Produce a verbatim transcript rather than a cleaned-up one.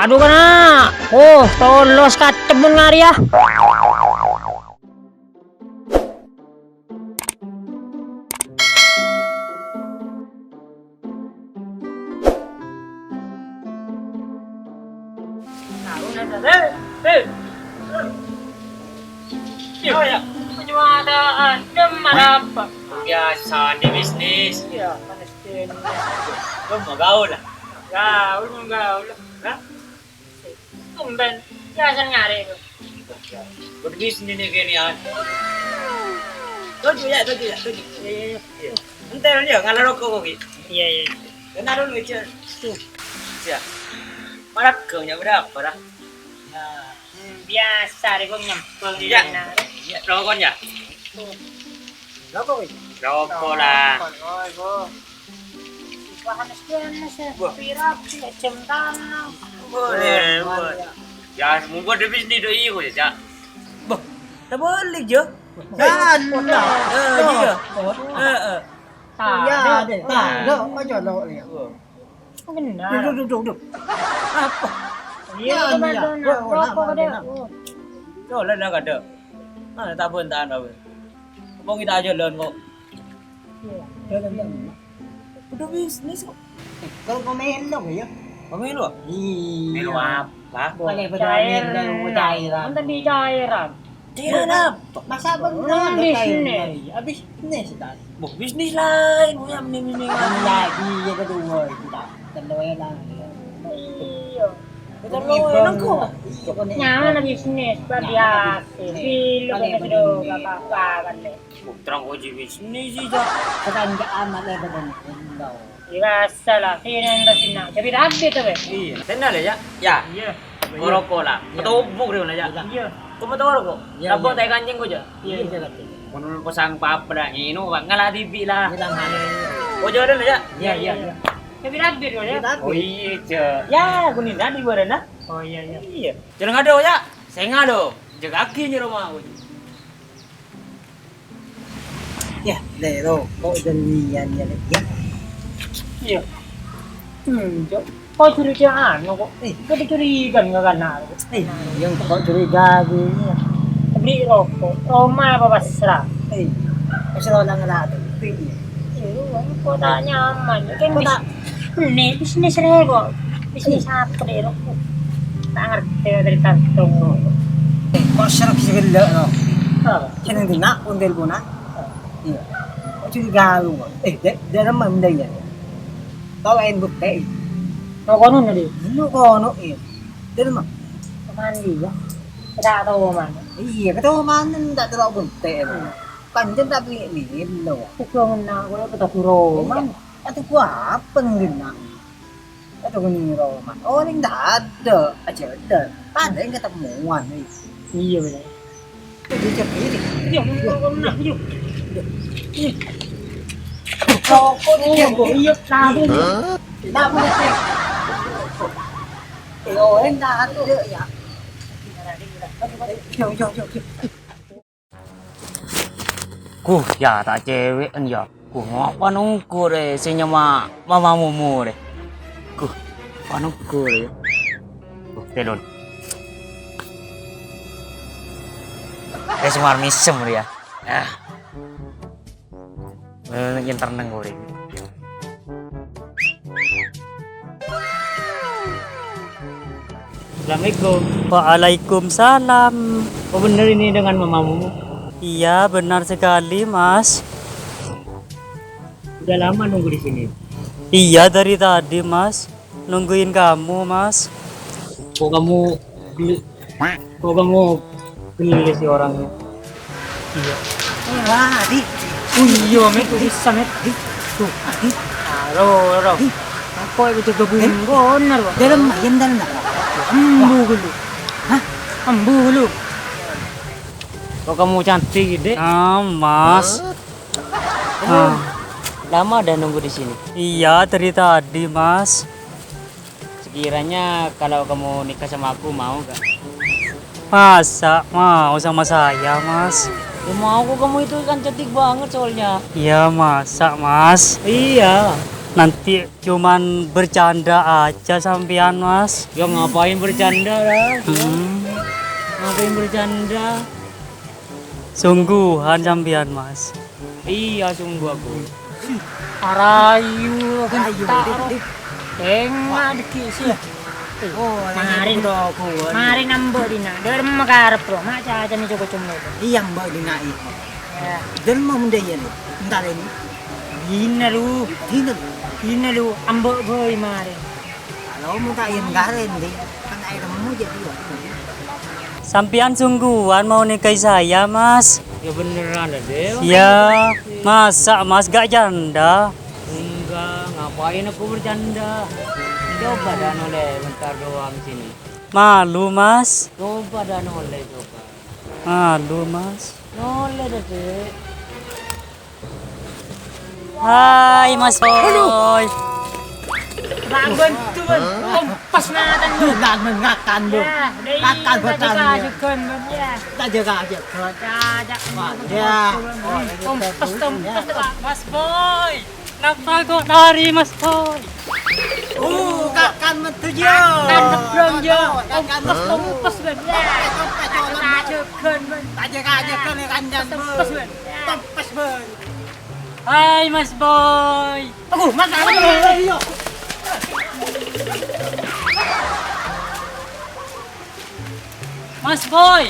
Adu, kana'. Oh, tolos katemmun ngarèya. Iya, ya. Penyuara adem apa? Biasa di bisnis. Iya, panas dingin. Lu mau gaul lah? Gaul, mau gaul. Hah? Tumben, biasa nyari itu. Berbisnis ini kayaknya. Tujuh ya, tujuh ya, tujuh. Iya, iya, iya. Entar ya, ngalah rokok kok, Ki. Iya, iya. Kenal dulu, Cil. Tuh. Ya. Malah gongnya berapa, dah? Nah. Hmm, biasa deh, gong nyempel di Iya. Sana. Iya, rokoknya. Tuh. Rokok, Ki? Rokok lah. Rokok, oh, itu. Wah, panas, panas ya. Wah. Pira, pira jam tanam. Boleh, boleh. Ya, mumpung ada bisnis doi, kok, ya, Cak. Bah, tak boleh, Jo. Kan. Eh, iya. Heeh. Iya, deh. Nah, lo, kok nyolok, ya? Benar. Duduk, duduk, duduk. Apa? Iya, Ya, benar, iya. benar. Wah, Rokok wah, deh. wah. Coba lah, kadang. Ah, tak pun, tak apa. Apa kita aja, Lon, kok? Iya. Jalan, jalan. Udah bisnis kok. Eh, kalau pemilu ya? Pemilu? Iya. Milu apa? Boleh, boleh, Cairan. Boleh, cairan. Kan tadi cairan. Cairan apa? Masa Orang benar bisnis. Cairan? Habis bisnis, kan? Boh, bisnis lain, punya mending-mending. Iya, iya, kedua itu, tak. Kedua lah. Iya. Kita mau enak kok. Iya, kok nih. Nyaman bisnis, Pak, Nyaman biasa. Bisnis. Film Paling kan sudah benar. Bapak-bapak kan deh. Putra koji bisnis sih, Cak. Tetangga amat ya, betul. Iya, salah. Sini yang ke sini. Jadi rapi tuh, Be. Iya. Tenang ya, Cak? Ya. Iya. Ngerokok lah. Iya. Ketubuk dia, Cak. Iya. Iya. Kamu tahu rokok? Iya, Tabung iya. Tai kancing kok, Cak? Iya, iya, iya. Menurut pesan papa dah, ini, Pak. Ngalah dibi lah. Iya, Bang. Oh, jodoh ya, Cak? Iya, iya, iya. Tapi rapi tuh, ya. Iya, rapi. Oh, iya, Cak. Ya, aku nih tadi bareng, nah. Oh, iya, iya. Iya. Jangan ada, Cak. Saya nggak ada. Jaga kaki nyuruh mau. Ya, deh, lo, kok jadian ya, Lek, ya? Iya. Hmm, Cok. Kok curiga anu kok? Eh. Kok dicuriga nggak kan, aku? Eh, yang kok curiga gini ya? Beli rokok, Roma apa pasrah? Eh, pasrah orang ngelak tuh, iya. Iya, kok tak nyaman. Kan Kok bis-, tak ini bisnis re kok. Bisnis apa deh, rokok? Tak ngerti dari kantong. Eh, kok serak sih gila, no? Apa? Sini di nak, pun telepon, nak. Iya. Kok curiga lu, kok? Eh, de-, dalam mana ya? Tau lain bukti. Tau kono nih, Di? Dulu kono, iya. Dalam mana? Mandi, ya? Tidak tahu mana. Iya, ketawa mana, tak tahu bukti, ya. Hmm. Panjen tak pilih-pilih, lo. Kok bangun nak, gue ketawa roman. Iya. Atau gua apa nih, nak? Atau gini roman. Oh, ini nggak ada. Aja ada. Ada yang ketemuan, nih. Iya, benar. Iya, iya. Rokok nih, Oh, iya, tahu. Hah? Tahu, nih. Yo, entar ada, ya. Yo, yo, yo, yo. Kuh, ya, ta' cèwè'en, ya. Kuh, ngapa nongko rè, sè nyama Mama Momo rè. Kuh, apa nongko rè, ya. Kuh, telon. Rè, sumar misem rè, ya. Ah. Eh, nyènter neng goreng. Assalamualaikum. Waalaikumsalam. Oh, bener ini dengan mamamu? Iya, benar sekali, Mas. Udah lama nunggu di sini? Iya, dari tadi, Mas. Nungguin kamu, Mas. Kok kamu gel-, kok kamu geli sih orangnya? Iya. Wah, Di. Oh iya, Met, bisa, Met. Di. Tuh, Di. Halo, halo. Di. Apa itu jaga bungkon, halo? Dalam, yang dalam. Embu dulu. Hah? Embu dulu. Kok kamu cantik, Dek? Ah, Mas. Hah? Kamu Ah. lama dah nunggu di sini? Iya, dari tadi, Mas. Sekiranya kalau kamu nikah sama aku, mau gak? Masa mau sama saya, Mas? Ya mau aku, kamu itu kan cantik banget soalnya. Iya, masa, Mas? Iya. Nanti cuman bercanda aja sampeyan, Mas. Ya, ngapain bercanda, dah? Hmm. Ngapain bercanda? Sungguhan sampeyan, Mas. Iya, sungguh aku. Arayu, Arayu, gentar. Dik, dik. Enga' dikit sih. Oh, marin, marin ambo' dina. Dâremma karep, Bro. Ma' cacana coko cumlo. Iya, ambo' dina, iya. Ya. Dâremma mendaya, nih. Entar ini. Dina lu. Dina. Dina lu, ambo' boy marin. Kalau mau tak yang garen, Dik. Kan air temu jadi, ya. Sampeyan sungguhan mau nikahi saya, Mas? Ya beneran, Dek. Ya, masa Mas gak janda? Enggak, ngapain aku bercanda? Coba dah noleh bentar doang sini. Malu, Mas. Coba dah noleh, coba. Malu, Mas. Noleh dah, Dek. Hai, Mas Boy. Bangun tuh, Bun. Kompos ngakan, Bun. Ngakan, ngakan, Bun. Ya, dai, ngakan, ngakan, ngakan, ya. Ngakan, ngakan, ngakan. Ya. Tak jaga aja, Bun. Cacak. Wah, ya. Kompos, kompos, Pak. Mas Boy. Kenapa kok lari, Mas Boy? Uh, ngakan metu, Jo. Ngakan, Bro, Jo. Ngakan, kompos, metu. Kompos, Bun. Ya. Kompos, kompos, Bun. Tak jaga aja, Bun, ya, kancan, Bun. Kompos, Bun. Kompos, Bun. Hai, Mas Boy. Aku, Mas, aku. Mas Boy.